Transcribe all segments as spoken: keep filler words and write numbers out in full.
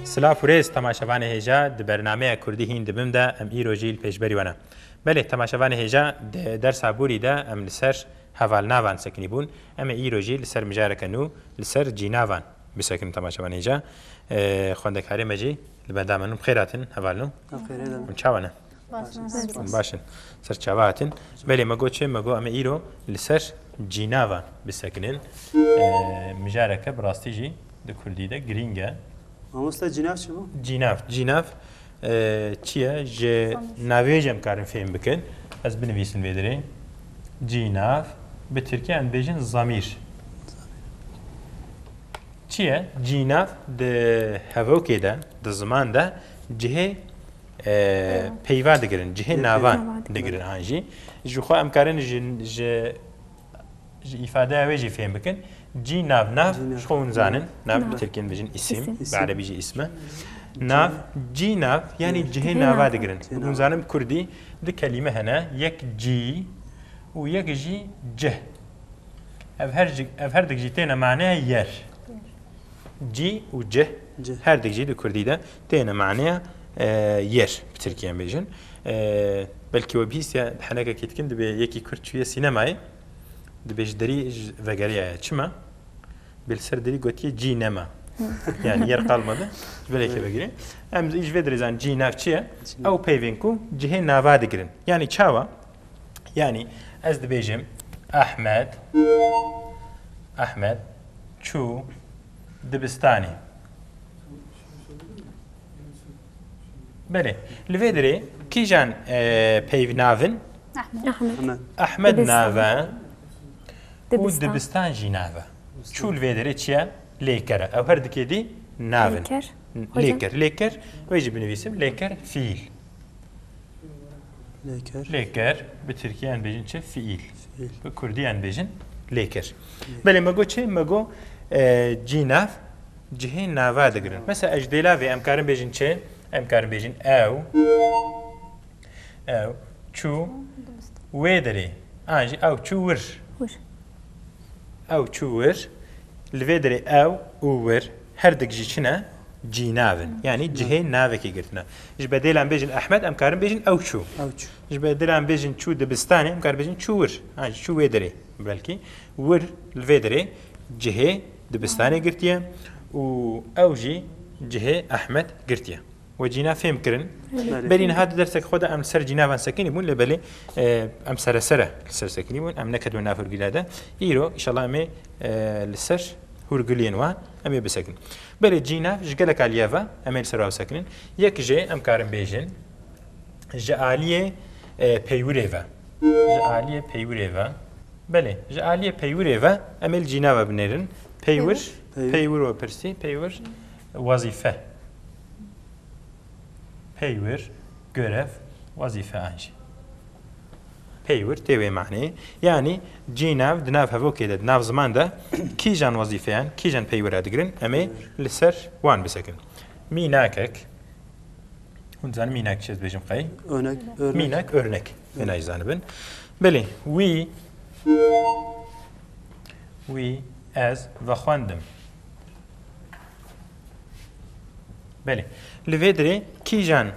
Silav û rêz temaşevanê hêja, di bernameya Kurdî hîn dibim de em îro jî li pêşberî we ne. Belê, temaşevanê hêja, di dersa borî de em li ser hevalnavan sekinî bûn. Em ê îro jî li ser mijareke nû, li ser cînavan bisekin temaşevanê hêja. Ee, xwendekarê me jî li benda me ne. Bi xêr hatin hevalno. Bi xêr hatin. Hûn çawa ne? Baş, baş. Hûn baş in. Ser çava hatin. Belê, me got çi? Me got em ê îro li ser cînavan bisekinin. Ee, mijareke bi rastî jî di kurdî de girîng e. Mamoste, cînav çi bû? Cînav, cînav, e, çi ye? Ji navê jî em karin fêm bikin. Ez binivîsim vê derê. Cînav, bi tirkî em dibêjin zamîr. Çi ye? Cînav di hevokê de, di ziman de cihê, e, peyva digirin, cihê navan digirin an jî. Ji xwe em karin ji, ji Ji îfadeya wê jî fêm bikin. Cînav, nav, ji xwe hûn zanin. Nav bi tirkî dibêjin îsim, bi erebî jî îsim e. Nav, cînav, yanî cihê nava digirin. Hûn zanin bi kurdî du kelîme hene, yek cî û yek jî cih. Ev her, ev herdik jî têne maneya yer. Cî û cih, herdik jî di kurdî de têne maneya, e, yer, bi tirkî em bêjin. E, belkî we bihîstiye, di henekekî dikin dibê yekî kurd çûye sînemayê, dibê ji derî ji vegeriyaye. Çima? Bê li ser derî gotiye cî nema. Yani yer kalmadı. Ji belekê vegirê. Em ji vê derê zanin cî nav çi ye? Ew peyvên ku cihê nava digirin. Yani çawa? Yani ez dibêjim Ahmed, Ahmed çû dibistanê. Belê. Li vê derê kîjan, e, peyv navin? Ahmed. Ahmed. Ahmed nav e û dibistan jî nav e. Çû li vê derê çi ye? Lêker e. Ew her dikê dî navin. Lêker. Lêker. Lêker. Wê jî binivîsim. Lêker fiil. Lêker. Lêker, bi tirkî em bêjin çi? Fiil. Fiil. Bi kurdî em bêjin lêker. Lêker. Belê me got çi? Me got, e, cînav, cihê nava digirin. Mesela ez ji dêlavê em karin bêjin çi? Em karin bêjin ew. Ew çû wê derê. An jî ew çû wir. Wir. Ew çû wir. Li vê derê ew û wir herdik jî çi ne? Cînav in. Yanî cihê navekê girtine. Ji bedêlan bêjin Ehmed, em karin bêjin ew çû. Ew çû. Ji bedêlan bêjin çû dibistanê, em karin bêjin çû wir. Ha, çû wê derê belkî. Wir li vê derê cihê dibistanê girtiye û ew jî cihê Ehmed girtiye. We cînav fêm kirin? Belê. Berî niha di dersek xwe de em li ser cînavan sekinî bûn, lê belê, e, em seresere li ser sekinî bûn, em neketibin nav hûrgiliya de. Îro, înşallah em ê, e, li ser hûrgiliyên wan em ê bisekin. Belê cînav ji gelek aliyê ve, em ê li ser wan bisekinin. Yek jê em karin bêjin, ji aliyê, e, peywirê ve. Ji aliyê peywirê ve. Belê, ji aliyê peywirê ve em ê li cînava binêrin. Peywir, peywir. Peywir we pirsî, peywir wezîfe. Peywir, görev, wezîfe an jî. Peywir tê wê maneyê. Yanî cînav di nav hevokê de, di nav ziman de kîjan wezîfeyan, kîjan peywira digirin, em ê li ser wan bisekin. Mînakek, hûn dizanin mînak çi ez dibêjim qey? Örnek, örnek. Mînak, örnek. Wêna jî zanibin. Belê, wî, wî ez vexwendim. Belê. Li vê derê kîjan,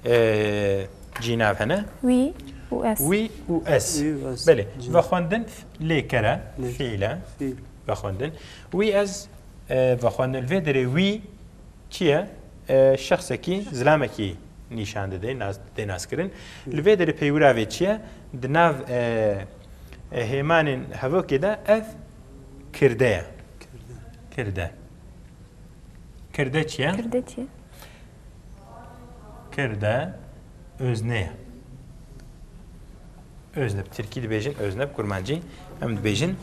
e, cînav hene? Wî û ez. Wî û ez. Wî û ez. Belê. Cînav. Vexwendin f-, lêker e, lêker. Fiîl e. Fiîl. Vexwendin. Wî ez, e, vexwendin. Li vê derê wî çi ye? E, şexsekî, zilamekî nîşan dide, nas, dide naskirin. Li vê derê peywira vê çi ye? Di nav, e, e, hêmanên hevokê de ev kirde ye. Kirde. Kirde. Kirde çi ye? Kirde çi ye? Kirde özne ye. Özne, bi tirkî dibêjin özne, bi kurmancî em dibêjin,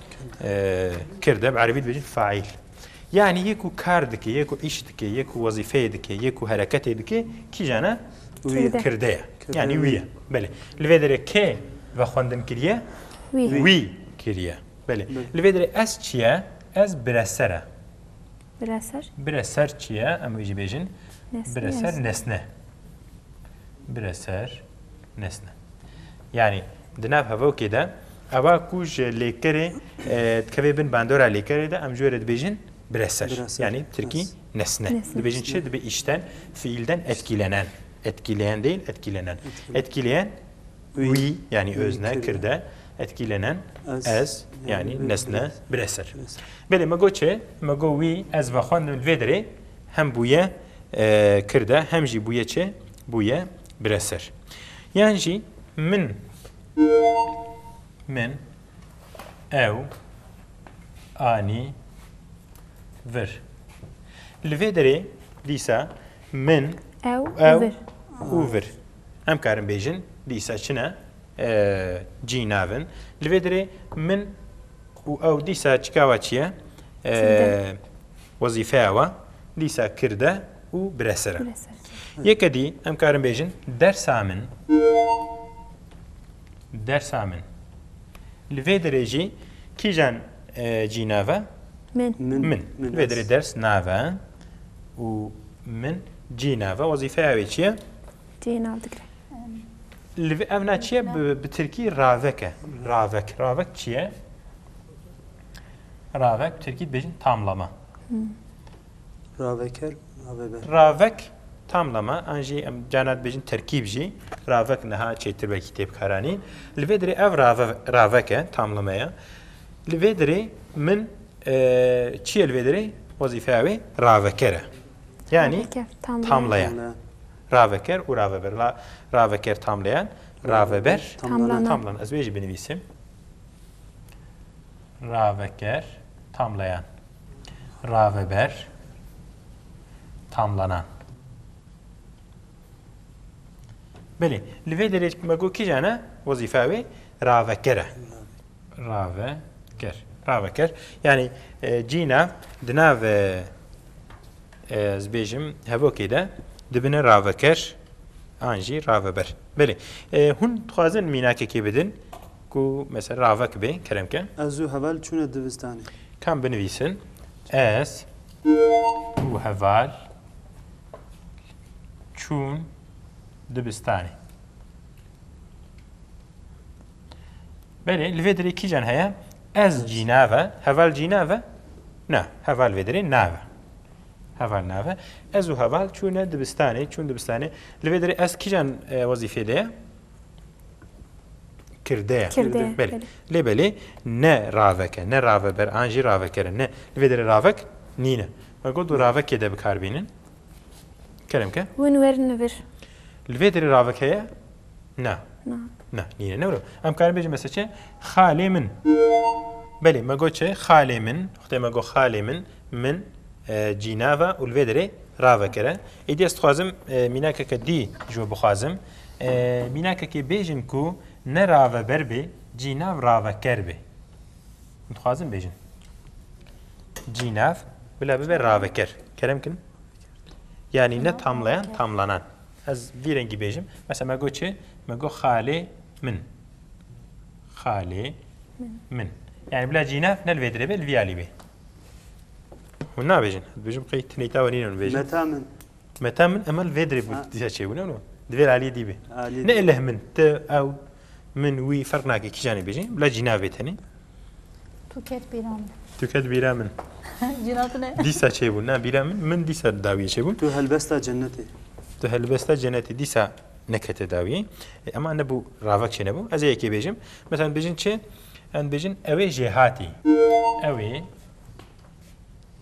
e, kirde, bi erebî dibêjin faîl. Yanî yê ku kar dike, yê ku îş dike, yê ku wezîfeyê dike, yê ku hereketê dike, kîjan e? Wî ye. Kirde. Kirde ye. Kirde. Yanî wî ye. Belê. Li vê derê kê vexwendin kiriye? Wî. Wî kiriye. Belê. Belê. Li vê derê ez çi ye? Ez bireser e. Bireser. Bireser çi ye? Em wê jî bêjin. Nesne. Bireser nesne. Bireser nesne. Yanî di nav hevokê de, eva ku ji lêkerê, e, dikeve bin bandora lêkerê de, em ji wê re dibêjin bireser. Bireser. Yanî tirkî nesne. Nesne. Dibêjin çi? Nesne. Dibe işten, fiilden etkilenen. Etkileyen değil, etkilenen. Etkileyen. Etkileyen Wî. Wî, yani Wî, özne, kirde. Kirde. Etkilenen ez, ez, yani yani nesne, bireser. Bireser. Bireser. Belê, me got çi? Me got wî, ez vexwendim, li vê derê hem bûye, e, kirde, hem jî bûye çi? Bûye bireser. Yan jî min, min, ew, anî, vir. Li vê derê dîsa min, ew, ew vir. Û vir. Em karin bêjin dîsa çi ne? E, cînav in. Li vê derê min û ew dîsa çika wa çi ye? E, kirde. Wezîfeya wa dîsa kirde û bireser e. Bireser. Yeke dî em karin bêjin dersa min. Dersa min. Li vê derê jî kîjan, e, cînav e? Min. Min. Min. Min. Li vê derê ders nav e û min cînav e. Wezîfeya wê çi ye? Cînav digre. Li vê, ev na çi ye? Bi, bi tirkî ravek e. Ravek. Ravek çi ye? Ravek, bi tirkî dibêjin tamlama. Hmm. Raveker, raveber. Ravek, tamlama, an jî em carna dibêjin terkîb jî. Ravek niha çêtir belkî tê bikaranîn. Li vê derê ev rave-, ravek e, tamlama ye. Li vê derê min, e, çi ye li vê derê? Wezîfeya wê raveker e. Yani raveker, tamlayan. Tamlayan. Tamlayan. Raveker û raveber. La, raveker tamlayan, raveber tamlanan. Tamlanan. Ez wê jî binivîsim. Raveker, tamlayan. Raveber, tamlanan. Belê, li vê derê me got kîjan e? Wezîfa wê raveker e. Raveker, raveker. Yani, e, cîna di nav, e, e, ez bêjim, hevokê de dibine raveker, an jî raveber. Belê. E, hûn dixwazin mînakekê bidin ku mesela ravek bê, kerem ke? Ez û heval çûne dibistanê. Kam binivîsin? Ez û heval çûn dibistanê. Belê, li vê derê kîjan heye? Ez cînav e, heval cînav e? Na, heval vê derê nav e. Heval nav e. Ez û heval çûne dibistanê, çûn dibistanê. Li vê derê ez kîjan, e, wezîfê de ye? Kirde ye. Kirde ye, belê. Belê. Lê belê ne ravek e, ne raveber an jî raveker e. Ne, li vê derê ravek nîne. Me got, û ravekê de bi kar bînin. Kerem ke. Hûn werin vir. Li vê derê ravek heye? Na. Na. Na, nîne, ne wilo. Em karin bêjin mesela çi? Xalê min. Belê, me got çi? Xalê min. Wextê me got xalê min, min, e, cînav e û li vê derê raveker e. Êdî ez dixwazim, e, mînakeke dî ji we bixwazim. E, mînakekê bêjin ku ne raveber bê, cînav raveker bê. Dixwazin bêjin. Cînav bila bibe raveker. Kerem kin. Yani ne tamlayan, tamlanan. Ez vî rengî bêjim. Mesela me got çi? Me got xalê min. Xalê min. Yani bila cînav ne li vê dirê be, li vî alî be. Hûn nabêjin. Dibêjim qey tinêta we nîne hûn bêjin. Meta min. Meta min, ema li vê dirê bû, ha, dîsa çêbû, ne wilo? Di vê alî dî be. Alî ne dî. Eleh min, ti, ew, min, wî, ferq nake, kîjanê bêjin. Bila cînav bê tenê. Tu ket bîra min. Tu ket bîra min. Cîna tu ne? Dîsa çêbû, na bîra min, min dîsa dawiyê çêbû. Tu helbesta cennetê. Tu helbesta cennetê, dîsa nekete dawiyê. E, ema nebû, ravek çênebû. Ez ê yekê bêjim. Mesela bêjin çi? Em bêjin, ew ê jêhatî. Ew ê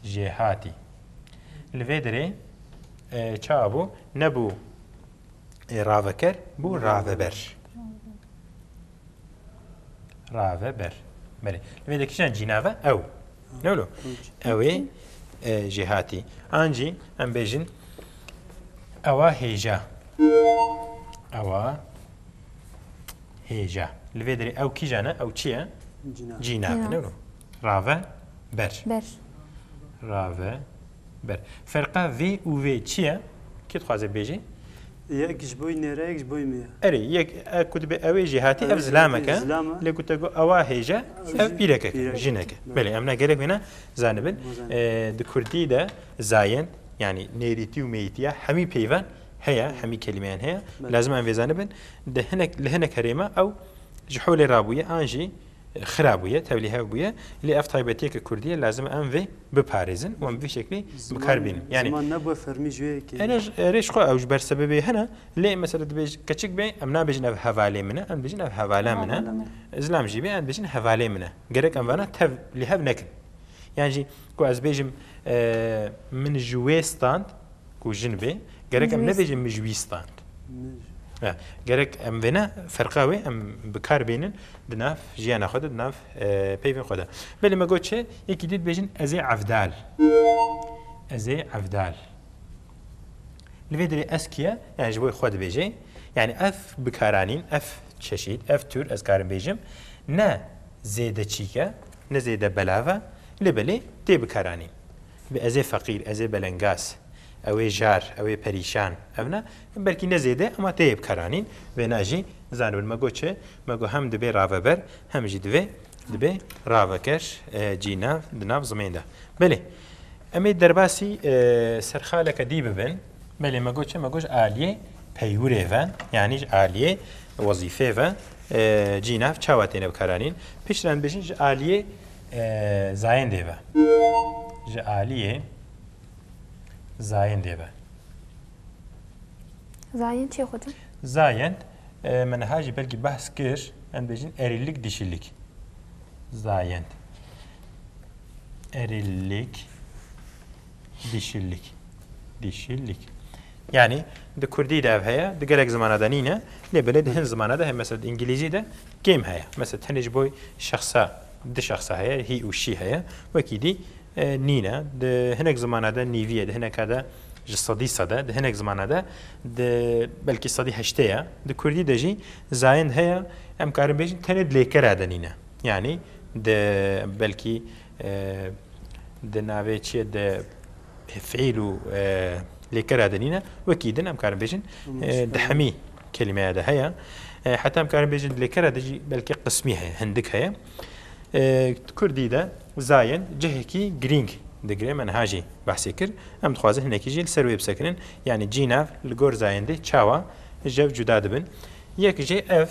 jêhatî. Li vê dirê, e, çawa bû? Nebû, e, raveker, bû raveber. Raveber. Belê. Li vê de kîjan cînav e? Ew. Ne wilo? Ew ê, e, jêhatî. An jî em bêjin ewa hêja. Ewa hêja. Li vê derê ew kîjan e? Ew çi ye? Cînav. Cînav e, ne wilo? Raveber. Ber. Raveber. Ferqa vê û vê çi ye? Kê dixwaze bêje? Yek ji bo nêre, yek ji bo me ye. Erê, yek, e, ku dibe ew ê jêhatî, ew ê jêhatî, ev zilamek e. Zilam e. Lê ku te got ewa hêje, ev pîrekek e, jinek e. Belê. Belê, em ne gerek wêne zanibin. E, di kurdî de zayend, yani nêrîtî û mêyîtiya hemî peyvan heye, hemî kelîmeyan heye. Belê. Lazim em vê zanibin. Di hinek, li hinek herêma ew ji holê rabûye, an jî xira bûye, tevlîhev bûye. Lê ev taybetiyeke kurdî ye, lazim em vê biparêzin û em bi vî şeklî bi kar bînin. Yanî ziman nebûye fermî ji wê yekê. Ene ji, erê ji xwe ew ji ber sebebê hene, lê mesela dibêj keçik bê, em nabêjin ev hevalê min e, em dibêjin ev hevala min e. Hevala min e. Zilam jî bê, em dibêjin hevalê min e. Gerek em vana tevlîhev nekin. Yan jî ku ez bêjim, e, min ji wê stand, ku jin bê, gerek em Ji wî nebêjin min ji wî stand. Min ji- Ha, gerek em vêne ferqa wê em bi kar bînin di nav jiyana xwe de, di nav, e, peyvên xwe de. Belê me got çi? Yekî dî dibêjin ez ê evdal. Ez ê evdal. Li vê derê ez kî ye? Yani ji bo xwe dibêje. Yani ev bikaranîn, ev çeşît, ev tür ez karim bêjim. Ne zêde çîk e, ne zêde belav e, lê belê tê bikaranîn. Bi ez ê feqîr, ez ê belengaz, ew ê jar, ew ê perîşan, ev ne, belkî ne zêde, ema tê bikaranîn. Vêna jî zanibin me got çi? Me got hem dibê raveber, hem jî divê, dibê raveker, e, cî nav, di nav zimên de. Belê. Em ê derbasî, e, serxaleke dî bibin. Belê me got çi? Me got ji aliyê peywirê ve, yanî ji aliyê wezîfê ve, e, cî nav çawa têne bikaranîn? Piştre em bêjin ji aliyê, e, zayendê ve. Ji aliyê zayendê ve. Zayend çi ye hocam? Zayend, e, me niha jî belkî behs kir, em bêjin erîlik, dişilik. Zayend. Erîlik, dişilik. Dişilik. Yani di kurdî de ev heye, di gelek zimana de nîne, lê belê di hin zimana de heye. Mesela di îngilîzî de kêm heye. Mesela tenê ji bo şexsa, di şexsa heye, he û she heye. Wekî dî, e, nîne. Di hinek zimana de nîvî ye, di hineka de ji sedî sed e, di hinek zimana de di belkî sedî heştê ye. Di kurdî de jî zayend heye, em karin bêjin tenê di lêkera de nîne. Yanî di belkî, e, di navê çi ye, di fiîl û, e, lêkera de nîne. Wekî din em karin bêjin, e, di hemî kelîmeya de heye. E, heta em karin bêjin di lêkera de jî belkî qismî heye, hindik heye. E, kurdî de zayend cihekî girîng digire, me niha jî behsê kir. Em dixwazin hinekî jî li ser wê bisekinin. Yanî cînav li gor zayendê çawa ji ev cuda dibin? Yek jê ev,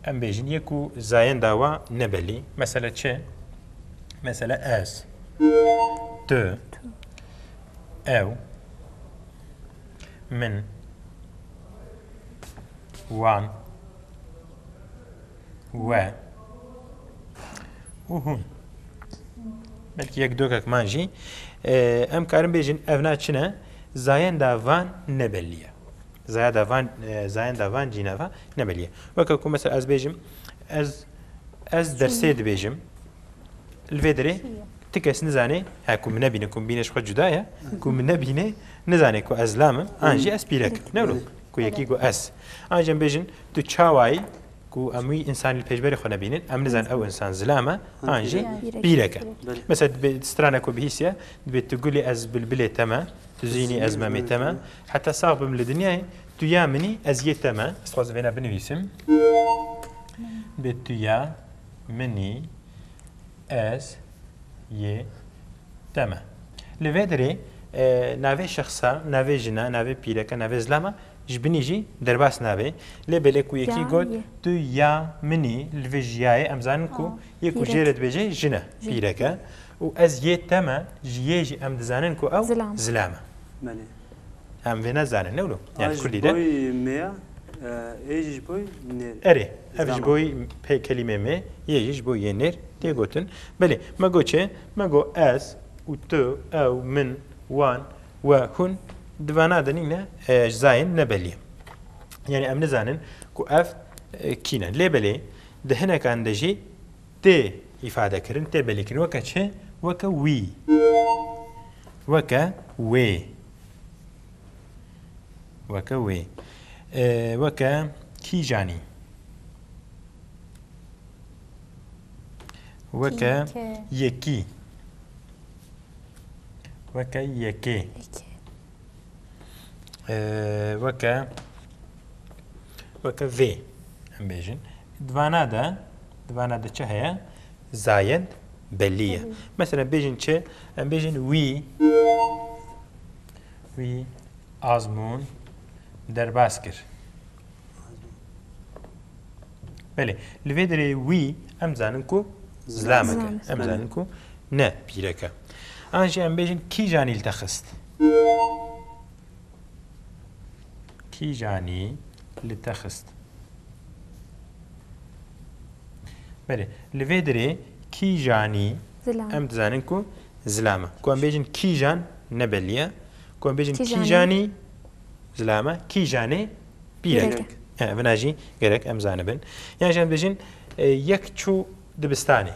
em bêjin, yek û zayenda wa ne belî. Mesela çi? Mesela ez, tu, ew, min, wan, we û hûn. Belkî yek dokek man jî, e, em karin bêjin ev na çi ne? Zayenda van ne belî ye. Zayenda van, e, zayenda van cînava ne belî ye. Weke ku mesela ez bêjim, ez, ez dersê dibêjim, li vê derê ti kes nizane, he, ku min nebîne, ku min bîne ji xwe cuda ye, ku min nebîne, nizane ku ez lam im, an jî ez pîrek im. Ne wilo? Ku yekî ku ez. An jî em bêjin, tu çawa yî, ku em wî însanî li pêşberê xwe nebînin, em nizanin ew însan zilam e, an jî pîrek e. Belê. Mesela dibê, straneke ku bihîstiye, dibê tu gulê ez bilbilê te me, tu zînî ez memê te me, heta sax bim li dinyayê, tu ya min î ez yê te me. Ez dixwazim vêna binivîsim. Dibê tu ya min î, ez yê te me. Li vê derê, e, navê şexsa, navê jina, navê pîreka, navê zilama ji binî jî derbas nabe. Lê belê ku yekî got, tu ya min î, li vê ji yayê em zanin ku yê ku jê re dibêje jin e, pîrek e. Û ez yê te me, ji yê jî em dizanin ku ew zilam e. Belê. Em vê nezanin, ne wilo? Yani kurdî de. Boy me ya, e, ê jî ji boy nêr. Erê, ev ji boy pê kelîmê me, yê jî ji boy yê nêr tê gotin. Belê, me got çi? Me got ez û tu, ew, min, wan, we, hûn, di vana de nîne, e, ji zayên ne belî. Yani em nizanin ku ev, e, kî ne. Lê belê, di hinekan de jî tê îfade kirin, tê belî kirin. Weke çi? Weke wî. Weke wê. Weke wê. E, weke kîjanî. Weke yekî. Weke yekê. Yekê. E, weke, weke vê, em bêjin. Di vana de, di vana de çi heye? Zayend belî ye. Belî. Mesela bêjin çi? Em bêjin wî, wî azmûn derbas kir. Belê, li vê derê wî em zanin ku Zilameke. Zilameke. Em zanin ku ne pîreke. An jî em bêjin kîjanî li te xist. Kîjanî li te xist. Belê, li vê derê kîjanî Zilam. Em dizanin ku zilam e. Ku em bêjin kîjan ne belî ye. Ku em bêjin Kîjanî. Kîjanî zilam e, kîjanê pîrek. Pîrek. He, vina jî gerek em zanibin. Yan jî em dibêjin, e, yek çû dibistanê.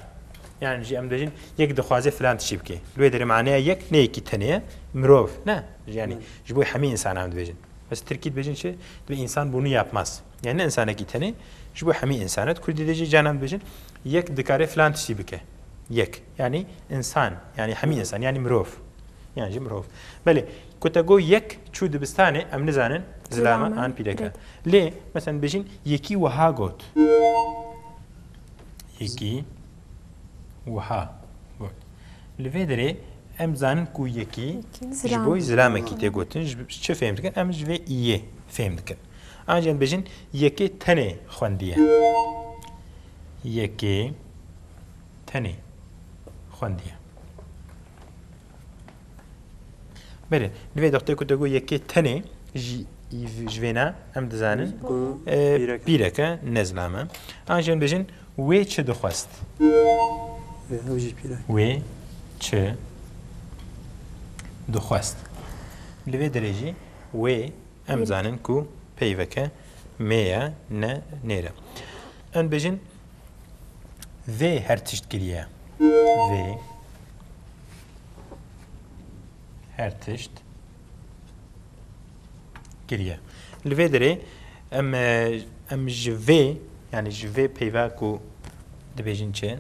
Yani jî em dibêjin yek dixwaze filan tiştî bike. Li wê derê maneya yek ne yekî tenê ye, mirov. Ne, yani Hmm. ji bo hemî însan em dibêjin. Bes tirkî dibêjin çi? Dibê insan bunu yapmaz. Yani ne insanekî tenê, ji bo hemî însan e. Kurdî de jî canan dibêjin yek dikare filan tiştî bike. Yek. Yani insan, yani hemî insan, yani mirov. Yani jî mirov. Belê, ku te got yek çû dibistanê, em nizanin zilame Zilame, an pîreke. Pîrek. Lê, mesela bêjin yekî wiha got. Yekî wiha got. Li vê derê em zanin ku yekî Yekî ji zilam. Bo zilamekî tê gotin. Ji, ji çi fêm dikin? Em ji vê iyê fêm dikin. Ancî em bêjin yekê tenê xwendiye. Yekê tenê xwendiye. Belê, li vê dextê ku te got yekê tenê ji, ji vêna em dizanin, Ku e, pîrek e. Pîrek e, ne zilam e. An jî em bêjin wê çi dixwest? Wê ew jî pîrek. Wê çi dixwest? Li vê derê jî wê em Pîrek. Zanin ku peyveke mê ye, ne nêr e. Em bêjin vê her tişt kiriye. Vê her tişt kiriye. Li vê derê em, e, em ji vê, yani ji vê peyva ku dibêjin çi?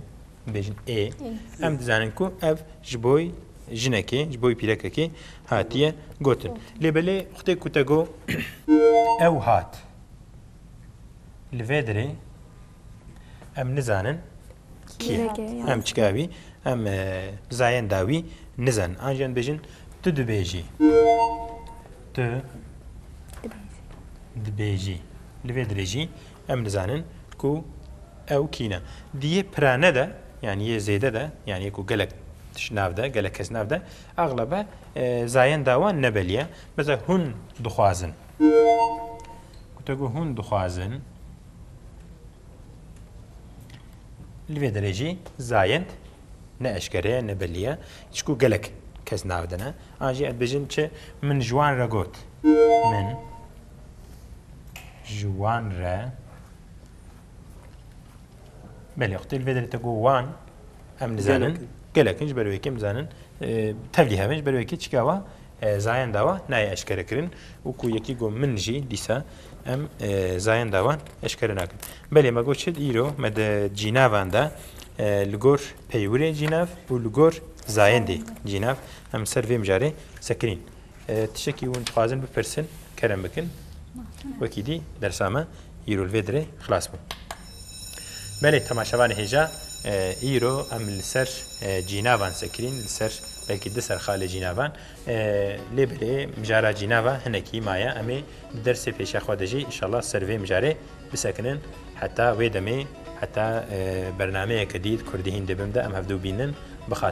Dibêjin ê. Ê. Em dizanin ku ev ji boy jinekê, ji boy pîrekekê hatiye gotin. Gotin. Lê belê wextê ku te got ew hat. Li vê derê em nizanin kî ye. Kî ye, ya. Em çika wî, em, e, zayenda wî nizanin. An jî em dibêjin, tu dibêjî. Tu Dibêjî. Dibêjî. Li vê derê jî em nizanin ku ew kî ne. Di yê pirane de, yani yê zêde de, yani yê ku gelek tişt nav de, gelek kes nav de, axlebe, e, zayenda wan ne belî ye. Mesela hûn dixwazin. Ku te got hûn dixwazin, li vê derê jî zayend ne eşkere ye, ne belî ye. Çiku gelek kes nav de ne. An jî em dibêjin çi? Min ji wan re got. Min ji wan re Belê, wextê li vê derê te got wan, em nizanin, Gelek in. Gelek in, ji ber wê yekê em nizanin, e, tevlî hev in, ji ber wê yekê çika wa, e, zayenda wa nayê eşkere kirin. Û ku yekî got min jî, dîsa em, e, zayenda wan eşkere nakin. Belê, me got çi, îro me di cînavan de, e, li gor peywirê cînav û li gor zayendê cînav em ser vê mijarê sekinîn. E, tiştekî hûn dixwazin bipirsin, kerem bikin. Wekî dî dersa me îro li vê dirê xilas bû. Belê, temaşevanê hêja, e, îro em li ser, e, cînavan sekirîn, li ser belkî du serxalê cînavan. E, lê belê mijara cînava hinekî maye. Em ê di dersê pêşiya xwe de jî înşallah ser vê mijarê bisekinin. Heta wê demê, heta, e, bernameyeke dî di Kurdî Hîn dibim de em hevdû bînin. Bi